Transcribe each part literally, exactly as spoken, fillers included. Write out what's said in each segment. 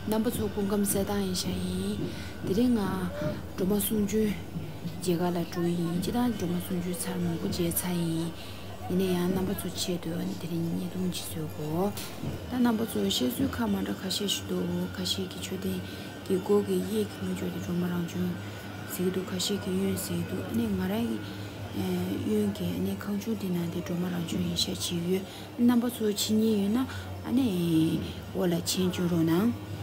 རྣམ་པ་ཚོ་སྐུ་ཁམས་བཟང་། ཨེ་ཤ་ཡིན། དེ་རིང་ང་སྒྲོལ་མ་གསུང་ཆོས་མཇལ་ཁ་ལ་འགྲོ་ཡི་ཡིན། སྤྱིར་བཏང་སྒྲོལ་མ་གསུང་ཆོས་ཚར་མང་པོ་མཇལ་ཚར་ཡིན། ཡིན་ན་ཡང་རྣམ་པ་ཚོ་ཆེད་དུ་དེ་རིང་བརྙན་ཐུང་ཅིག་བཟོས་གོ། ད་རྣམ་པ་ཚོ་བཤད་སྲོལ་ཁག་མ་འདྲ་ཁ་ཤས་ཤིག་འདུག། ཁ་ཤས་ཀྱིས་མཆོད་རྟེན་གྱི་སྒོ་གི་གཡས་ཀྱི་ངོས་ཕྱོགས་དེ་སྒྲོལ་མ་རང་བྱོན་ཟེར་གྱི་འདུག། ཁ་ཤས་ཀྱིས་གཡོན་ཟེར་གྱི་འདུག། ཨ་ནི་ང་རང་གི་གཡོན་གྱི་ཨ་ནི་ཁང་ཆུང་དེ་ནང་དེ་སྒྲོལ་མ་རང་བྱོན་ཡིན་ཤག་བྱེད་ཀྱི་ཡོད། རྣམ་པ་ཚོ་ཕྱི་ཉིན་ཡོད་ན་ཨ་ནི་འོག་ལ་མཆན་བརྗོད་རོགས་གནང་།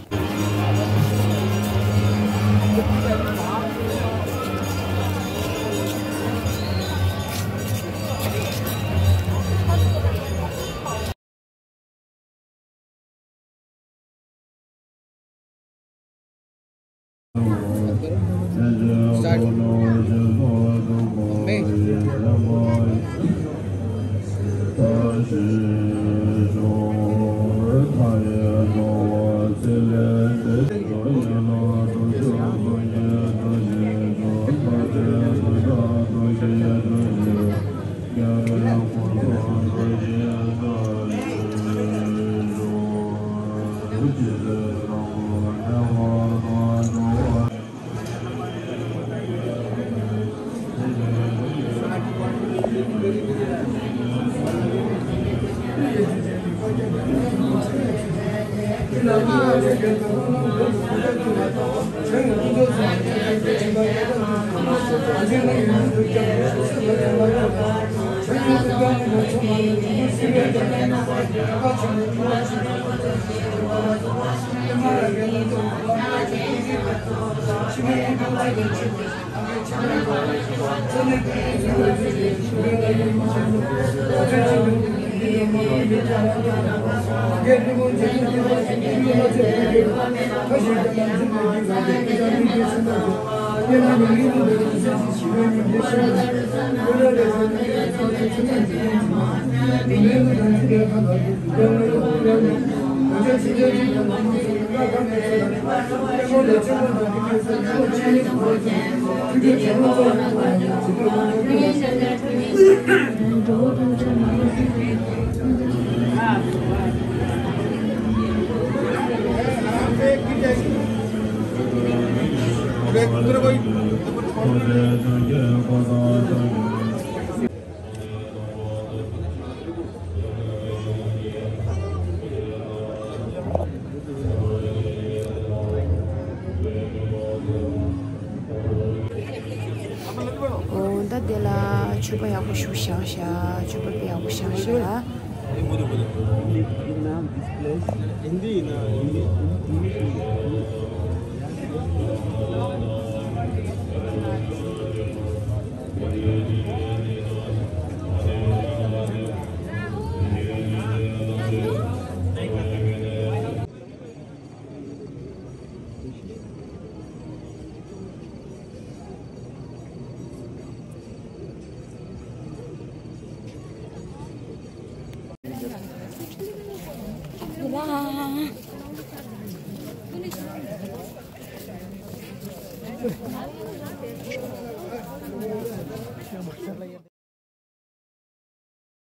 འོ་ད་དེ་ལ་མཆོད་པ་ཡག་པོ་ཞིག་བཞག་ཤག། མཆོད་པ་དཔེ་ཡག་པོ་བཞག་ཤག།